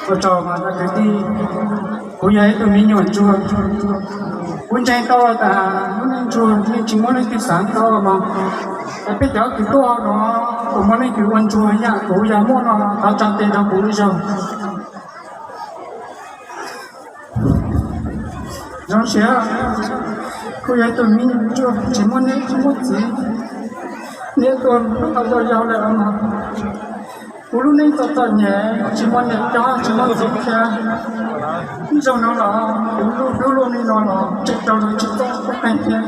Ua tsaug mas cov kwv tij, kuv yog ib tug me nyuam ntsuag, kuv ntseeg tau tas lub neej ntsuag yeej tsis muaj leej twg xav tau mas, es peb cov kwv tuaj no, kuv muaj leej twg ua ntsuag yam kuv yog muaj no thov tsa tes rau kuv ib zaug. Zoo siab, kuv yog ib tug me nyuam ntsuag tsis muaj niam tsis muaj txiv, niam tuag tau yau lawm os. Kuv lub neej txom txom nyem, tsis muaj niam coj tsis muaj txiv qhia. Ib zaug no los kuv lub hlub luaj li no los tseem raug luag tsis txawj tub qeej thiab.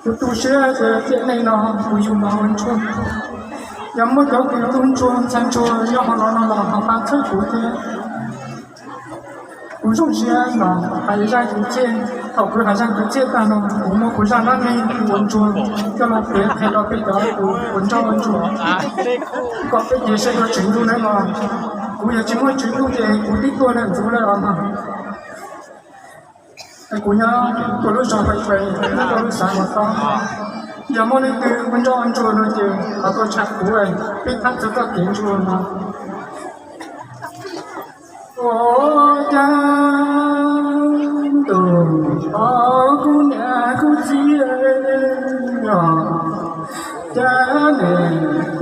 Kuv tu siab tias tiam neej no kuv yug los ua ntsuag, yog muaj cov kwv tij ntsuag ntxhais ntsuag nyob hauv no no los ho pab txhawb kuv thiab. Kuv zoo siab los hais zaj kwv txhiaj, thaum kuv hais zaj kwv txhiaj tag no kuv muab kuv zaj dab neeg ua ntsuag coj los piav qhia rau peb cov tus uas nrog ua ntsuag kom peb cia siab rau Tswv Ntuj nawb los. Kuv yog tsis muaj Tswv Ntuj ces kuv twb tuag lawm ntxuv lawm os. Es kuv nyob tuaj lub zos Pais Pais, nyob rau lub xav Mos Tob. Yog muaj leej twg ua nroj ua ntsuag no ces ho tuaj tshaj kuv, peb thab txog txoj kev ntsuag no. Ua cas ntuj o kuv niam kuv txiv os, cas nim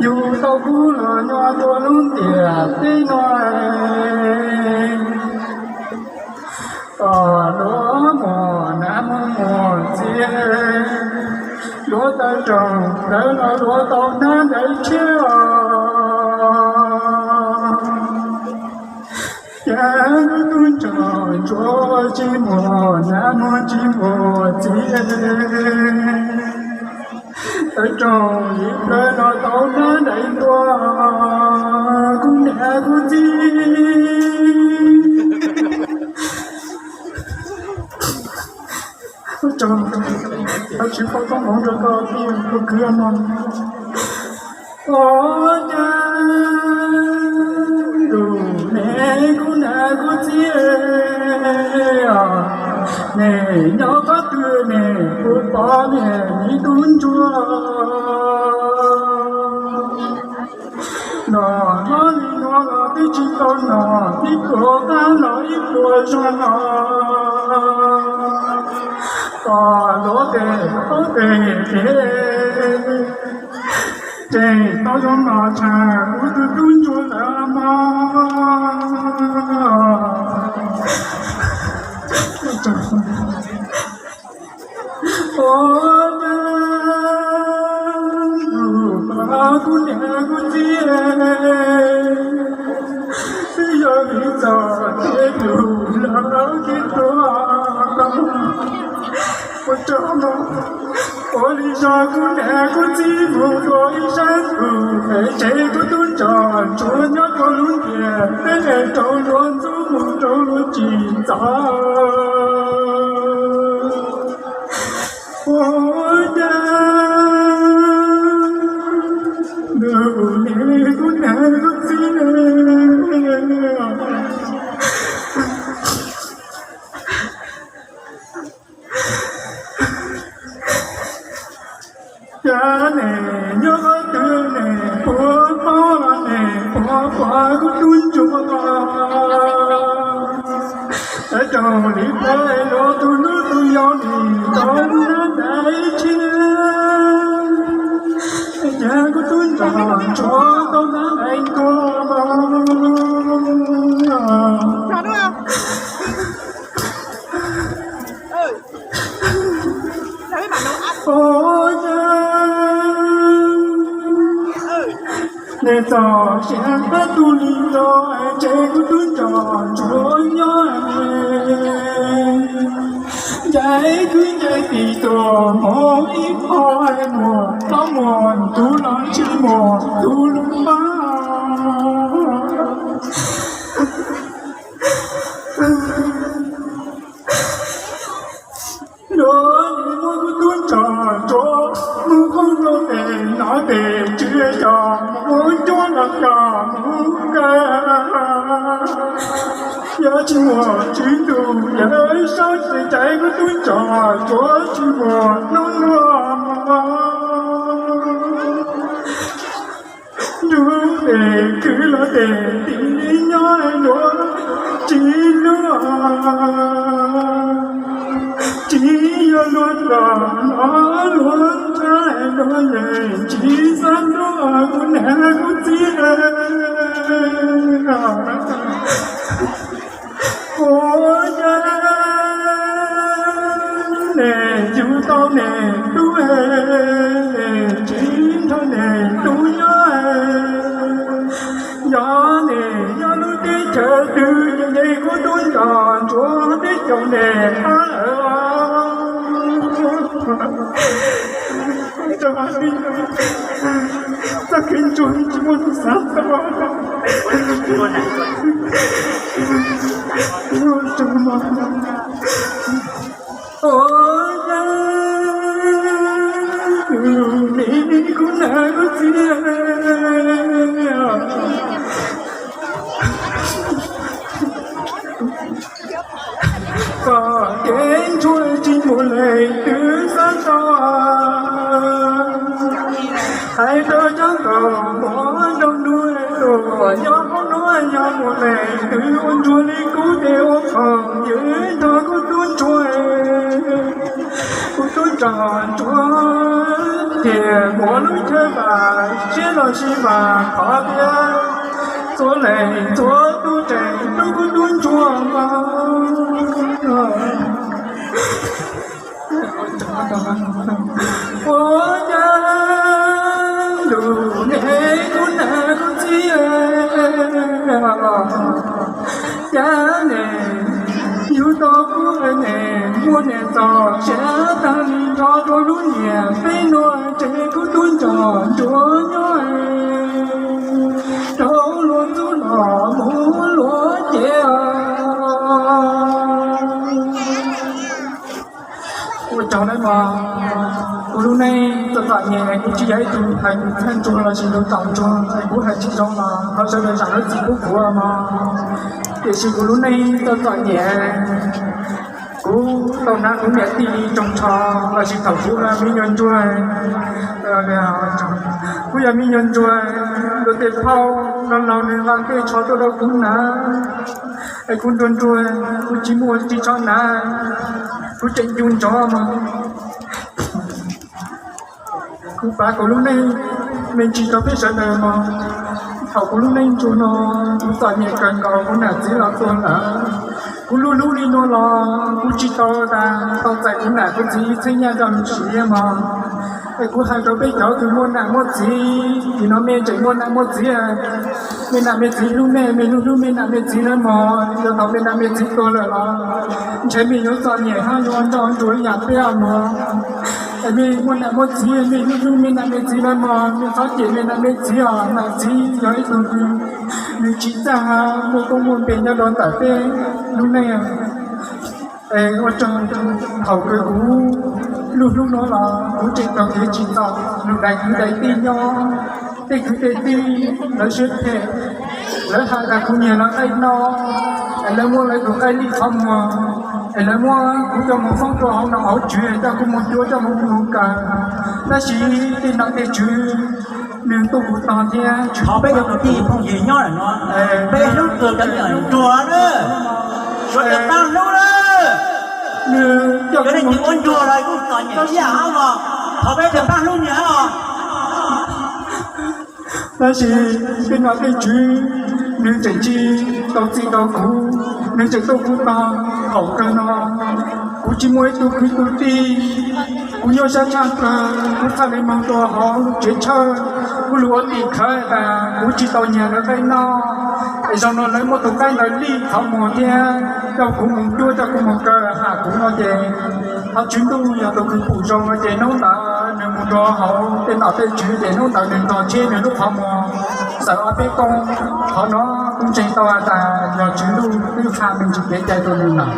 yug tau kuv los nyob rau lub ntiaj teb no es, luag muaj nam muaj txiv, luag tawg rooj lawv los luag tau hnab ntais tshiab os. Cas kuv tub ntsog ntsuag tsis muaj nam muaj tsis muaj txiv, tawg rooj li plawv los tau hnab ntais ntua kuv niam kuv txiv. Ua tsaug, thov Tswv foom koob hmoov rau koj tij kuv kwv no. Ua cas ntuj nim kuv niam kuv txiv, nim nyob qhov twg nim kuv pom nim me tub ntsuag. Los hlob li no los twb tsis tau los, ib pluag qab los ib pluag zog los, pom luag tes taub tes kev, tseem tau zoo los tshaj kuv tus tub ntsuag lawm mog. Ua cas kuv niam kuv txiv, twb yog vim txoj kev lus lawv kev tuag. Ua rau ua li zog kuv niam kuv txiv mus dua ib sab tus pem tsev, kuv tub ntsog ntsuag nyob rau lub ntiaj teb es rau luag ntxub mus rau luag tsis txaus. Ua cas ntuj nim kuv niam kuv txiv, cas nim nyob qhov twg nim puas paub los nim puas pom kuv tub ntsuag. Tawg rooj li plawv los tus hlub tus yau nim tau hnab ntais tshiab, cas kuv tub ntsog ntsuag tau hnab ntais ntua. Ua cas nej txoj sia qab tu li no, tsev kuv tub ntsog ntsuag nyob. Ncaim kwv ncaim tij tuaj mus ib qho, muaj plaub muaj ntug los tsis muaj tus lub npab. Luag muab kuv tub ntsog ntsuag mus qoob rau tes no tes tswv yog mus cuab los yog mus kaw. Yog tsis muaj Tswv Ntuj yawm saub ces ncaim kuv tub ntsog ntsuag tsis muaj hnub luaj mog. Nrug tes kwv los tes nti nyob luag Tsis yog luag nrog no luag ntshai luag yeej tsis xav nrog kuv niam kuv txiv. Ua cas nim yug tau niam tub, tsis nrog niam tub nyob. Yog nim yog lub teb chaws twg ces kuv tub nrog ntsuag teb caug niam qab lawm. Txoj kev ntsuag tsis muaj tus xav tau. Kuv niam kuv txiv, txoj kev ntsuag tsis muaj leej twg xav tau. Hais rau cov nkauj muam nraug nus, tuaj nyob hauv no yog muaj leej twg ua ntsuag li kuv ces ua qhov ywg nrog kuv tub ntsuag. Kuv tub nrog ntsuag ces muaj lub chaw vam siab los sis vam qhov tias txhua leej txhua tus tseem hlub kuv tub ntsuag mas. Ua cas lub niam kuv niam kuv txiv, cas nim yug tau kuv niam muaj niam txoj sia tag li nrho rau lub niam peb nuav ces kuv tub nrog ntsuag nyob rau luag ntxub los mus luag ces. Ua tsaug nawb mog, kuv lub neej txom txom nyem, kuv tsis yog ib tug hais lus txhawj ntsuag los sis lus tom ntsuag, kuv hais tsis zoo los thov sawv daws zam lub txim pub kuv mog. Tiam sis kuv lub neej txom txom nyem, kuv tau hnav kuv niam tij li tsoos tsho, los sis thaum kuv me nyuam ntsuag, kuv yog me nyuam ntsuag, kuv tej phauj laug laug nws nqa tej tsho tuaj rau kuv hnav, es kuv nruag nruag, kuv tsis muaj ris tsho hnav, kuv tseem ncu nrov mog. Kuv pav kuv lub neej me ntsis rau peb sawv daws mog. Thaum kuv lub neej ntsuag no, kuv txom nyem kawg nkaus, kuv nam txiv los tuag lawm. Kuv hlub hlub li no los kuv tsis tau tas tau txais kuv nam kuv txiv ib txhiab nyaj coj mus siv mog. Es kuv hais rau peb cov uas muaj nam muaj txiv, nim no mej tseem muaj nam muaj txiv, mej nam mej txiv hlub mej, mej hlub hlub mej nam mej txiv nawb mog. Yog thaum mej nam mej txiv tuag lawm los ntshe mej yuav txom nyem hab yuav ua nroj ntsuag ib yam peb mog. Es mej muaj nam muaj txiv, mej hlub hlub mej nam mej txiv nawb mog, mej txhob cem mej nam mej txiv os. Nam txiv yog ib tug nws tsis txawj hab muaj koob muaj npe nyob rau ntawm peb lub neej. Es ua tsaug, thaum kws kuv hlub hlub no los kuv tseem tau kev tsim txom, nws daim kwv daim tij nyob, tej kwv tej tij lawv siab phem, lawv has tas kuv nyiag lawv qaib no, es lawv muab lawv tus qaib lij qhov muag, es lawv muab kuv coj mus foob rau hauv nom hauv tswv coj kuv mus cuab coj mus kaw. Tab sis tej nom tej tswv nws tuaj kuv tog thiab, thov peb cov kwv tij phooj ywg nyob lawm no, peb hlub kws cov niam ntsuag na, suav cov pab hlub na. Nws coj kuv mus ua ntsuag los kuj txom nyem ib yam hab los, thov peb cov pab hlub nyias hab os. Tab sis tej nom tej tswv nws tseem tsis tau txim rau kuv, nws tseem tuaj kuv tog thaum kawg no. Kuv tsis muaj ib tug kwv tug tij, kuv nyuaj sab tshaj plawg, kuv txhaj le moog rua hauv tsev tshawj, kuv lug ua tim khawv tas kuv tsis tau nyiag lawv qaib noj, es zaum no lawv muab tus qaib ntawd lij qhov muag thiab coj kuv mus cuab coj kuv mus kaw, ham kuv no ces thov Tswv Ntuj yog tus kws pum zoo no ces hnub ntawd nws mus rua hauv tej nom tej tswv ces hnub ntawd nws nrog tsheb nws lub qhov muag xawm ob peb koob. Qhov no kuv ntseeg tau has tas yog Tswv Ntuj twb qha me ntsis kev cai rua nws lawm.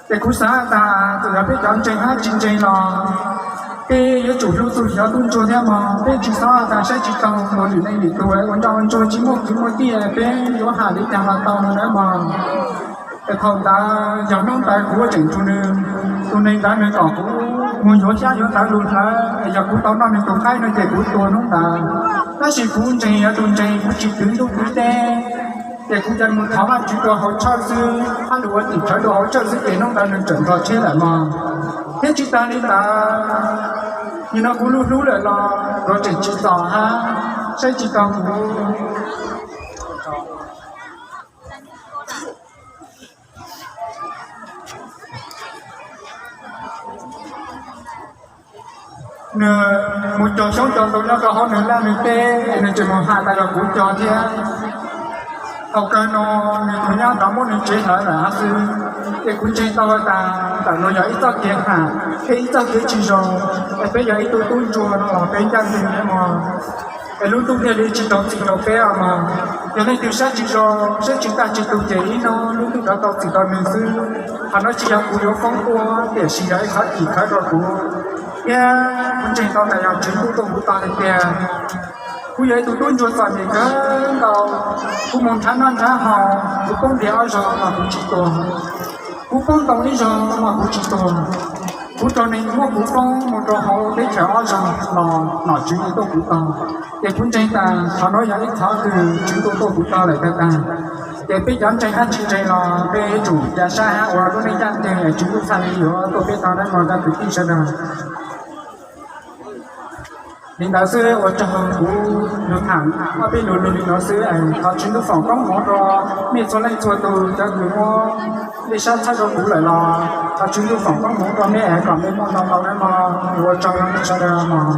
Ces kuv xav has tas txawm yog peb cov ntseeg hab tsis ntseeg los peb yuav tsum hlub txuj xyov tub ntsuag thiab mog. Peb tsis txhob has tas saib tsis taug luag lwm leej lwm tug ua nroj ua ntsuag tsis muaj kwv muaj tij, peb yuav ham li cas los tau no nawb mog. Es thaum ntawd yog hnub ntawd kuv ua tseem tsum nws, tus neeg ntawd nws kom kuv mus yuav xyab yuav ntawv lug hlawv, es yog kuv tau noj nws tus qaib no ces kuv tuag hnub ntawd. Tab sis kuv ntseeg yog tus ntseeg, kuv tsis twv ntuj twv teb. Ces kuv cia li mus thov Vajtswv rau hauv church xwb, hab lug ua tim khawv rau hauv church xwb ces hnub ntawd nws txawm nrog tsheb lawm mog. Thiab tsis tas li ntawd, nim no kuv lub hlub lawm los nws tseem tsis txog hab saib tsis taus kuv. Nws mus cog xyoob cog ntoo nyob rau hauv nws laj nws teb, nws tseem mus has tas yog kuv cog thiab. Thaum kawg no nws tus nyab rov muab nws tsev hlawv lawm hab xwb. Ces kuv ntseeg tau has tas ntawm no yog ib txoj kev ham thiab ib txoj kev tsis zoo, es peb yog ib tug tub ntsuag no los peb ncaj ncees mog, es lub ntuj thiaj li tsis rau txim rau peb os mog. Yog leej twg saib tsis zoo, saib tsis taus tsis taus ces ib hnub lub ntuj rov tau txim rau nws xwb. Qhov no tsis yog kuv yuav foob ua, tiam sis yog ib qhov tim khawv rau kuv, thiab kuv ntseeg tau tas yog Tswv Ntuj tuaj kuv tog tiag tiag. Kuv yog ib tug tub ntsuag txom nyem kawg nkaus, kuv mus nrhab noj nrhab haus, kuv poob ntiag ob zaug los kuv tsis tuag, kuv poob ntoo ib zaug los kuv tsis tuag. Kuv raug neeg muab kuv foob mus rau hauv teb chaws ob zaug los nom Tswv Ntuj tuaj kuv tog. Ces kuv ntseeg tas qhov no yog ib qhov kws Tswv Ntuj tuaj kuv tog lawm tag tag. Ces peb cov ntseeg hab tsis ntseeg los peb yuav tsum ca sab hab ua lub neej ncaj ncees es Tswv Ntuj txhaj li yuav tuaj peb tog nawb mog cov kwv tij sawv daws. Li ntawd xwb, ua tsaug, kuv lug tham ob peb lus lug li no xwb es thov Tswv Ntuj foom koob hmoov rau mej txhua leej txhua tug, cov kws muab lej sab txhawb rau kuv lawm los thov Tswv Ntuj foom koob hmoov rau mej es kom mej muaj ntau ntau nawb mog. Ua tsaug sawv daws mog.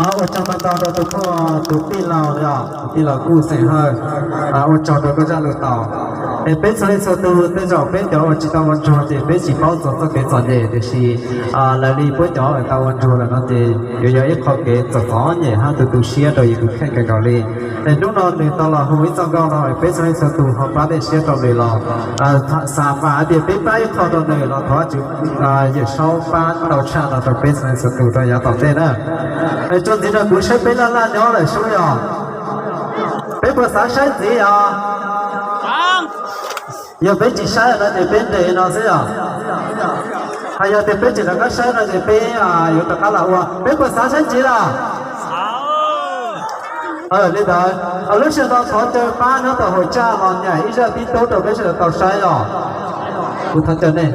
Ua tsaug ntau ntau rau tus phooj tus tij laug, tus tij laug Kuj Xeem Hawj, ua tsaug rau koj zaj lus tau. Es peb txhua leej txhua tug, tej zaum peb cov uas tsis tau ua ntsuag ces peb tsis paub txog txoj kev txom nyem, tiam sis lawv li puab cov uas tau ua ntsuag lawm no ces yuav yog ib qho kev txom txom nyem hab tu tu siab rau yus tus kheej kawg nkaus li. Es hnub no nws tau los hu ib txoj nkauj no es peb txhua leej txhua tug ho pab tej siab rau nws los xav mas hais tias peb pab ib qho rau nws los thov Vajtswv Yawm Saub pab tau tshaj no rau peb txhua leej txhua tug rau yav tom ntej na. Es tso ntxiv rau kuv saib peb laj laj nyob lawm sub yog peb puas xav saib ntxiv os? Yog peb tsis saib no ces peb nres no xwb os. Hos yog tias peb tseem rov qab saib no ces peb yuav rov qab los ua. Peb puas xav saib ntxiv los? Li ntawd, lub sij hawm no thov caw pab nyob tom hauv tsaj los nyem ib zaj tib tub rau peb sawv daws tau saib os. Kuv thov caw nej.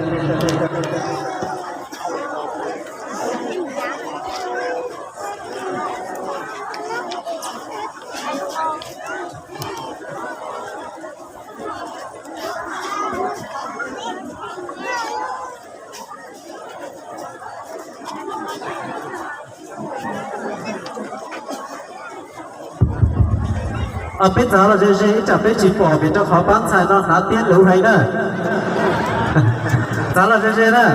Peb txav los ze ze ib tsam peb tsis pom vim rau qhov pab ntxhais no hnav tiab luv heev na. Txav los ze ze na.